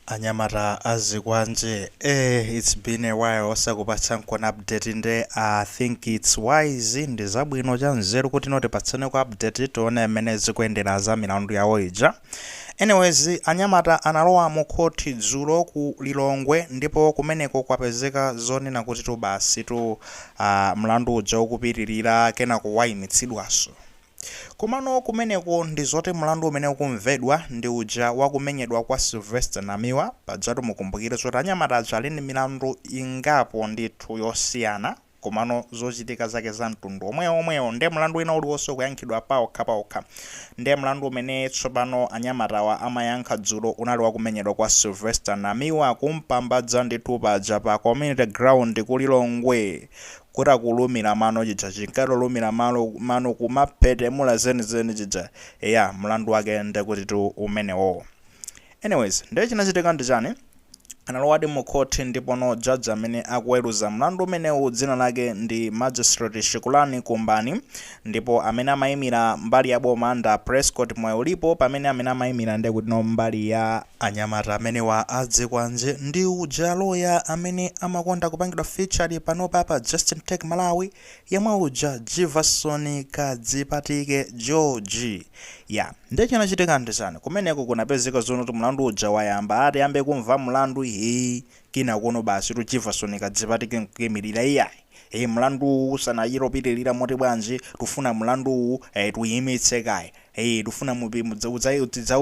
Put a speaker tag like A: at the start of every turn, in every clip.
A: Anyamata azikwanje, it's been a while osakupatsa nkona update. Nde I think it's wise, ndi zabwino, cha nzeru kuti no tipatsane ku update, tione mmene zikuyendera za milandu yawo ija. Anyways, anyamata analowa mu khoti dzulo ku Lilongwe, ndipo kumeneko kwapezeka zonena kuti tu basi tu mlandu uja ukupitirira, kenako wayimitsidwanso. Komano kumeneko ndi zoti mlandu umene ukumvedwa ndi uja wakumenyedwa kwa Sylvester Namiwa. Pajatu mukumbukire zoti anyamata aja ali ndi milandu ingapo ndithu yosiyana, komano zochitika zake za mtundu omweomwewo, ndiye mlandu wina uliwonse kuyankhidwa paokha paokha. Ndiye mlandu umene tsopano anyamatawa amayankha dzulo unali wakumenyedwa kwa Sylvester Namiwa, kumpambadza ndithu paja pa Community Ground ku Lilongwe, kuti akulumira mano chija chinkatolumira mano, mano kumaphetemula zenizeni chija. Eya, mlandu wake ndekuti tu umenewo. Anyways, ndiye chinachitika ndi chani? Analowadi mu khoti, ndipo no judge amene akuweruza mlandu umenewu dzina lake ndi Magistrate Shikulani Kumbani, ndipo amene amayimira mbali ya boma nda Prescott Mwayulipo, pamene amene amayimira ndekuti no mbali ya anyamata amenewa adzikwanje ndi uja loya amene amakonda kupangidwa featured panopa pa Justin Tech Malawi, yemwe uja Jivason Kadzipatike George. Ya, ndiye chinachitika ndi chani kumeneko? Kunapezeka zono kuti mlandu uja wayamba, ati yambe kumva mlandu iyi, kina kuno basi tu Jivason Kadzipatike nkuyimirira: "Iyayi, mlandu usanachitopitirira, moti bwanji tufuna mlanduwu tuyimitse kaye. Tufuna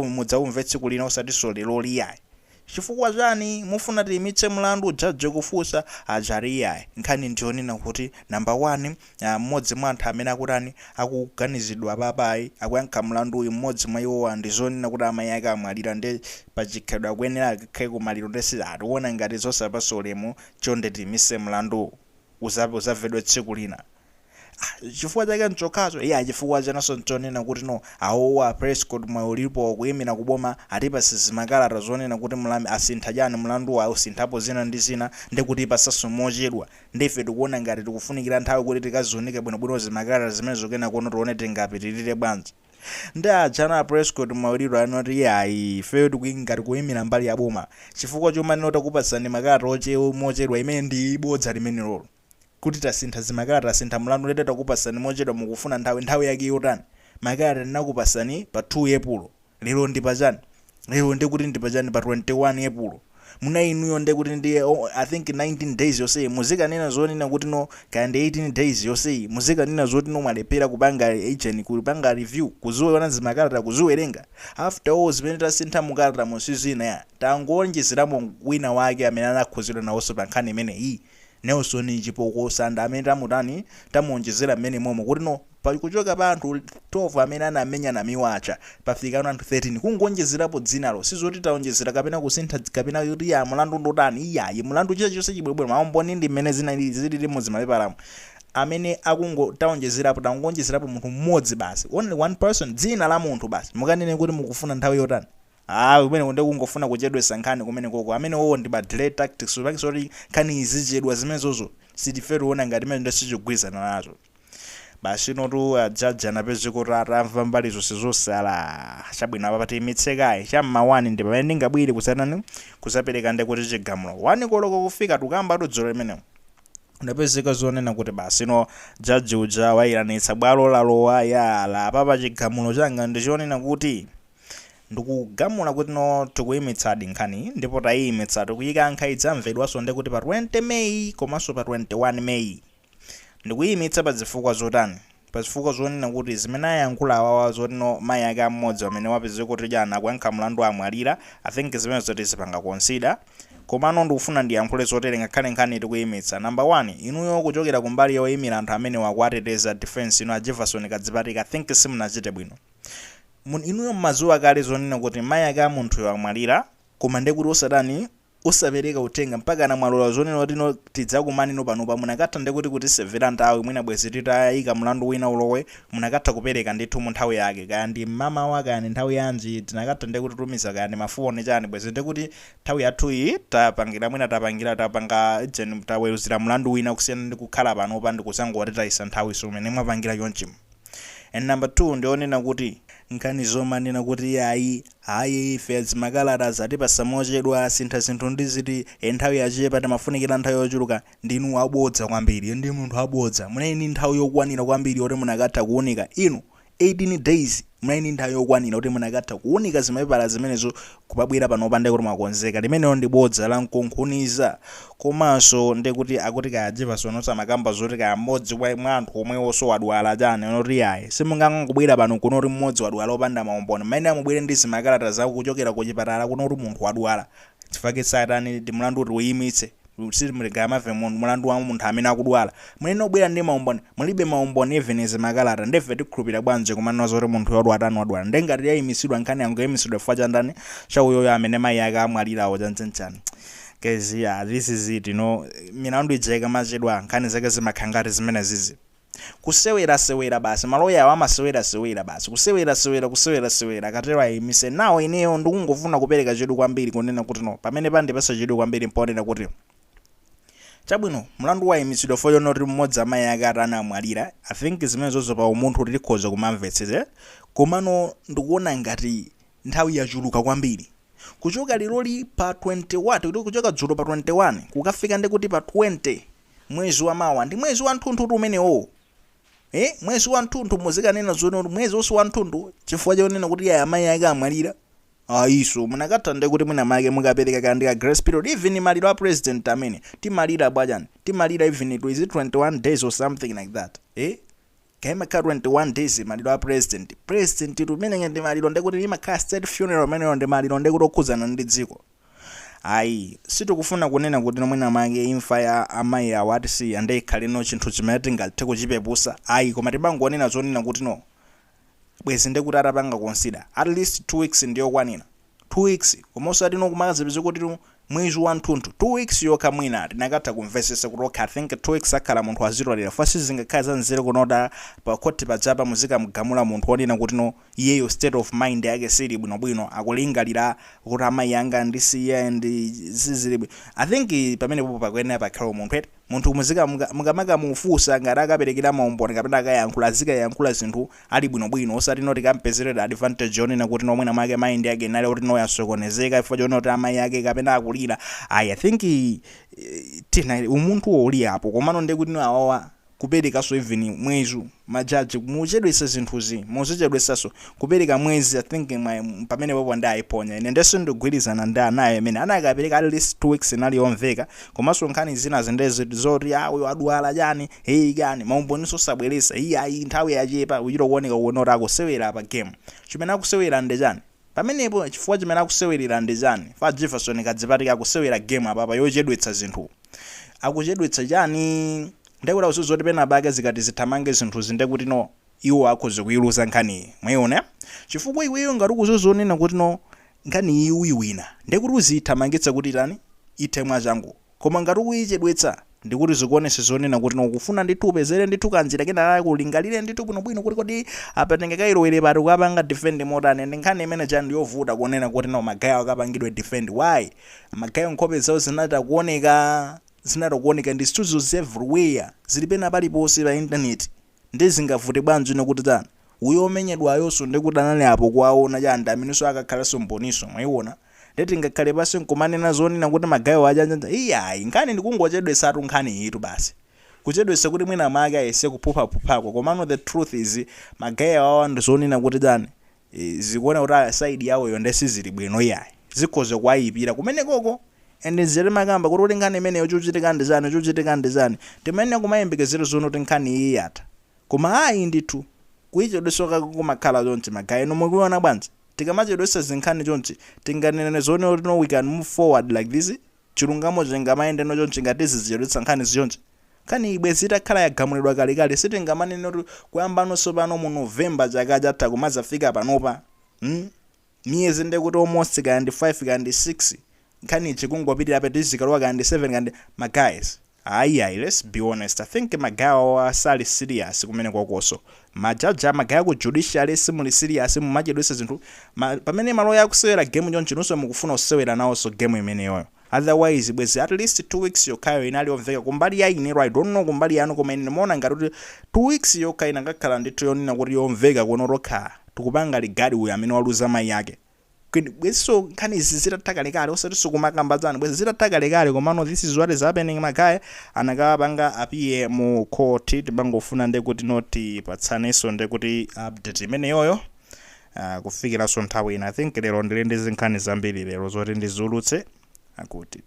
A: mudzaumve tsiku lina, osatinso lero liyayi. Chifukwa chani mufuna tiyimitse mlandu?" Jaji kufunsa. Ajali: "Iyayi, nkhani ndionena kuti number 1, mmodzi mwa anthu amene akutani, akuganizidwa papayi, akuyankha mlandu uyu, mmodzi mwa iwowa ndizonena kuti amayi ake amwalira, ndi pachikhalidwe akuyenera akakhale kumaliro, ndesi ationa ngati zosapasa ulemu. Chonde tiyimitse mlandu, uzamvedwe tsiku lina." Ah, chifukwa chake nchokhacho? Iya, chifukwa chananso nchonena kuti no awowa Prescott Mwaulipo kuyimira kuboma atipasa zimakalata zonena kuti mlami asintha chani, mlanduwo ausinthapo zina ndi zina, ndi kuti pasaso mochedwa. Ndife tikuona ngati tikufunikira nthawi kuti tikaziunike bwinobwino zimakalata zimene zokena kuno, tione tingapitirire bwanji. Ndi ajana Prescott Mwaulipo anoti: "Iyayi, ifeyo ngati kuyimira mbali ya boma, chifukwa chomanena takupasani makalata mochedwa, imene ndi ibodza limene lolo kuti tasintha zimakalata, tasintha mlandu, lete takupasani mochedwa, mukufuna nthawi. Nthawi yake yotani? Makalata ndinakupasani pa 2 Epulo, lero ndi pachani? Lero ndikuti ndi pachani? Pa 21 Epulo. Muna inuyo ndekuti ndi, oh, I think 19 days yonseyi muzikanena zonena kuti no, kaya ndi 18 days yonseyi muzikanena zoti no, mwalephera kupanga agent, kupanga review, kuziona zimakalata, kuziwerenga. After all, zimene tasintha mukalata musizina ya tangonjezeramo wina wake amene anakhuzidwa nawonso pa nkhani imeneyi, Nelson Chipokosanda, amene tamutani, tamuonjezera mmene momwe kuti no kuchoka pa anthu 12 amene anamenya Namiwacha pafikano anthu 13, kungonjezerapo dzinalo. Sizoti taonjezera kapena kusintha kapena kuti ya mlandu ndotani. Iyayi, mlandu chilichonse chibwebwero, maumboni ndi mmene zinali zilili muzimapepalamo. Amene akungo taonjezerapo, tangonjezerapo munthu mmodzi basi, only one person, dzina la munthu basi. Mukanene kuti mukufuna nthawi yotani? Ah, kumene kunde kungofuna kuchedwesa nkhani kumene koko. Amene wowo ndi ma delay tactics, upangisa kuti nkhani izichedwa. Zimenezozo sitife tiona ngati imene ndesichigwirizana nazo. Basi notu ajaji anapeze kuti atamva mbali zonse zosala, chabwino, apa patiyimitse kaye, cham'ma 1 ndi pamene ndingabwere kusanani kusapereka ndi kuti chigamulo. 1 koloko kufika, tukamba dzulo limenewo, unapezeka zonena kuti basi no jaji uja wayiranitsa bwalo, lalowa yala apapa. "Chigamulo changa ndichonena kuti ndikugamula kuti no, tikuyimitsadi nkhani, ndipo tayimitsa, tikuyikankha, idzamvedwanso ndi kuti pa 20 Meyi komanso pa 21 Meyi. Ndikuyimitsa pa zifukwa zotani? Pa zifukwa zonena kuti zimene ayankhula awawa zoti no, mayi ake amodzi amene wapezeka kuti jana akuyankha mlandu amwalira, I think zimene zoti zipanga consider. Komano ndikufuna ndiyankhule zotere, ngakhale nkhani tikuyimitsa. Number 1, inuyo kuchokera kumbali yoyimira anthu amene wakuateteza, defense, inu a Jefferson Kadzipatike, I think simunachite bwino. Inuyo mmazuwa kale zonena kuti mayi ake a munthuyo amwalira, koma ndekuti osatani, osapereka uthenga mpaka namwalola zonena kuti no, tidzakumanino panopa. Munakatha ndekuti kutisevera nthawi, mwina bwezi titayika mlandu wina ulowe, munakatha kupereka ndithu mu nthawi yake, kaya ndi mmamawa, kaya ndi nthawi yanji, tinakatha ndekuti tumiza kaya ndi mafoni chani, bwezi ndekuti nthawi yathu iyi tapangira, mwina tapangira, tapanga jen, taweruzira mlandu wina, kusiyana ndi kukhala panopa ndi kusangotitayisa nthawi so umene mwapangira chonchimo. And number 2, ndionena kuti Nkhani zomanena kuti ayi, ayi, ife zimakalata zatipasa mochedwa, asintha zinthu ndiziti, nthawi yachepa, timafunikira nthawi yochuluka, ndinu abodza kwambiri. Ndi munthu abodza. Munali ndi nthawi yokwanira kwambiri yoti munakatha kuunika. Inu, 18 days, munali ndi nthawi yokwanira kuti munakatha kuunika zimapepala zimenezo, kupabwera pano opanda kuti mwakonzeka. Limenelo ndi bodza la mkunkhuniza. Komanso ndikuti akuti kaya Jefferson osamakamba zoti kaya mmodzi mwa anthu omwewonso wadwala chani, noti ayi, simungangobwera pano kunoti mmodzi wadwala opanda maumboni. Mmene amubwere ndi zimakalata zawo kuchokera ku chipatala kunoti munthu wadwala, chifukwa satani ndi mlandu kuti uyimitse, simuligamave mulandu wa munthu amene akudwala. Munene obwera ndi maumboni, mulibe maumboni, even zimakalata. Ndefe tikhulupirira bwanji kumanena zoti munthu wadwala tani, wadwala? Ndengati yayimisidwa nkhani, yangoyimisidwa chifukwa cha ndani? Cha uyoyo amene mayi ake amwalirawo, chanchanchani. Guys, yeah, this is it. Milandu ija ikamachedwa, nkhani zake zimakhala ngati zimene zizi, kusewerasewera basi. Maloya awo amasewerasewera basi, kusewerasewera, kusewerasewera, akatero ayimise. Nawo ineyo ndikungofuna kupereka chidwi kwambiri, kunena kuti no, pamene pandipasa chidwi kwambiri mponena kuti chabwino, mlandu wayimitsidwa for yonoti mmodzi amayi ake atani, amwalira. I think zimene zozo pa umunthu tikhoza kumamvetsetse, komano ndikuona ngati nthawi yachuluka kwambiri. Kuchoka liloli pa 21, tikuti kuchoka dzulo pa 21 kukafika ndi kuti pa 20 mwezi wa mawa, ndi mwezi wanthunthu umenewo, mwezi wanthunthu. Muzikanena zone kuti mwezi wonse wanthunthu chifukwa chonena kuti iye amayi ake amwalira? Ayiso, munakatha ndi kuti mwina make mukapereka kandi ka grace period. Even maliro a president amene timalira bwachani, timalira even it is 21 days or something like that, eh? Kaimakhala 21 days maliro a president. President tumene ndi maliro, ndekuti imakhala state funeral ameneyo, ndi maliro ndekuti okhudzana ndi dziko. Ayi, sitikufuna kunena kuti nomwena make imfa ya amayi awo atisiya ndi ikhale no chinthu chimene tingathe kuchipepusa, ayi, koma timangonena zonena kuti no, bwezi ndekuti atapanga consider at least 2 weeks ndiyokwanira, 2 weeks, koma osati no kumakazipeza kuti no mwezi wanthunthu. 2 weeks yokha mwina tinakatha kumvesesa kuti okay, I think 2 weeks akhala munthu azitolera fa sizingakhale za nzeru kunota pa khoti padzapa muzikamugamula munthu wonena kuti no, iyeyo state of mind yake sili bwinobwino, akulingalira kuti amayi anga ndisiya ndi sizili bwino. I think pamenepopo pakuyenera pakhale munthu eti munthu muzika mukamakamufunsa ngati akaperekera maumboni kapena akayankhula, azikayankhula zinthu ali bwinobwino, osati noti kampezerera advantage yonena kuti nomwena mwake mind yake inali kuti no, yasokonezeka chifukwa chonena kuti amayi ake kapena akulira. Ayi, I think tina umunthu uli apo, komano ndi kuti no, awawa kuperekaso even mwezi, majaji muchedwesa zinthuzi, muzichedwesaso kupereka mwezi. I think pamene popo ndi ayiponya. Ine ndeso ndigwirizana ndi anayo amene anakapereka at least 2 weeks, inali yomveka. Komanso nkhani zina zindezi zoti ah, uyo adwala chani, heyi kani, maumboniso sabweresa, iyi ayi, nthawi yachepa, uchita kuoneka kuona kuti akusewera pa game. Chimene akusewera ndi chani pamenepo? Chifukwa chimene akusewerera ndi chani? Fa Jefferson Kadzipatika akusewera game apapa yochedwetsa zinthu. Akuchedwetsa chani? Ndekuti akuziwa zoti pena pake zikati zithamange zinthuzi, ndekuti no, iwo akhoza kuyiluza nkhaniyi. Mwayiona? Chifukwa iweyo ngati ukuziwa zonena kuti no, nkhani iyi uyiwina, ndekuti uziyithamangitsa kuti tani, ithe mwachangu. Koma ngati ukuyichedwetsa, ndikuti zikuonesa zonena kuti no, ukufuna ndithu upezere ndithu kanjira kenaka, kulingalire ndithu bwinobwino kuti kodi apa tingakayilowere pati, kukapanga defend motani. Ndi nkhani imene chani, ndiyovuta kunena kuti no, magayo akapangidwe defend. Why? Magayo nkhope zawo zinata kuoneka, zinata kuoneka, ndi studios everywhere, zili pena paliponse pa internet. Ndi zingavute bwanji nokuti tani, uyo omenyedwayonso ndikuti anali apo kuwaona chani, amenenso akakhalanso mboniso. Mwayiona? Ndeti ngakhale pasi nkumanena zonena kuti magayo achanja, iyayi, nkhani ndikungochedwesatu nkhani itu basi, kuchedwesa kuti mwina make ayese kuphuphapuphako. Komano the truth is, magayo awawa ndizonena kuti chani, zikuona kuti side yawoyo ndesizili bwino, iyayi, zikhoza kuwayipira kumenekoko. And nzere makamba kuti nkhani imeneyo chochitika ndi chani, chochitika ndi chani, timene kumayembekezera zono kuti nkhani iyi yatha, koma ayi ndithu, kuyichedwesa kumakhala chonchi. Magayo ino mukuiona bwanji? Tikamachedwesa zinkhani chonchi, tinganene zoona kuti no, we can move forward like this? Chilungamo chingamayendeno chonchi ngati zizichedwetsa nkhani zichonchi? Nkhani ibwe zitakhala yagamulidwa kalekale. Sitingamanene kuti kuyambanonso pano mu November chaka chatha kumazafika panopa, Miyezi ndekuti almost kaya ndi 5 kaya ndi 6, nkhani ichi kungopitirira pe, tizikalowa kaya ndi 7 kaya ndi. Ma guys, ayi ayi, let's be honest. I think magayo awa sali serious kumene kokoso. Majaji, amagaya ku judiciary, simuli serious, mumachedwesa zinthu. Pamene maloya akusewera game chonchi, nonso mukufuna kusewera nawonso game imeneyoyo. Otherwise bwezi at least 2 weeks yokhayo inali yomveka kumbali ya inero. I don't know kumbali yanu, koma ine ndimaona ngati kuti 2 weeks yokha inakakhala ndithu yonena kuti yomveka kuona tokha. Tikupanga regard uyu amene waluza mayi ake. Bwezinso nkhani izi zitatha kalekale, osatinso kumakambadzana, bwezi zitatha kalekale. Komano this is what is happening. Ma guy anakapanga appear mu court. Timangofuna nde kuti noti patsanenso nde kuti update imeneyoyo kufikiranso nthawi ina. I think lero ndili ndi zinkhani zambiri lero zoti ndiziulutse akuti.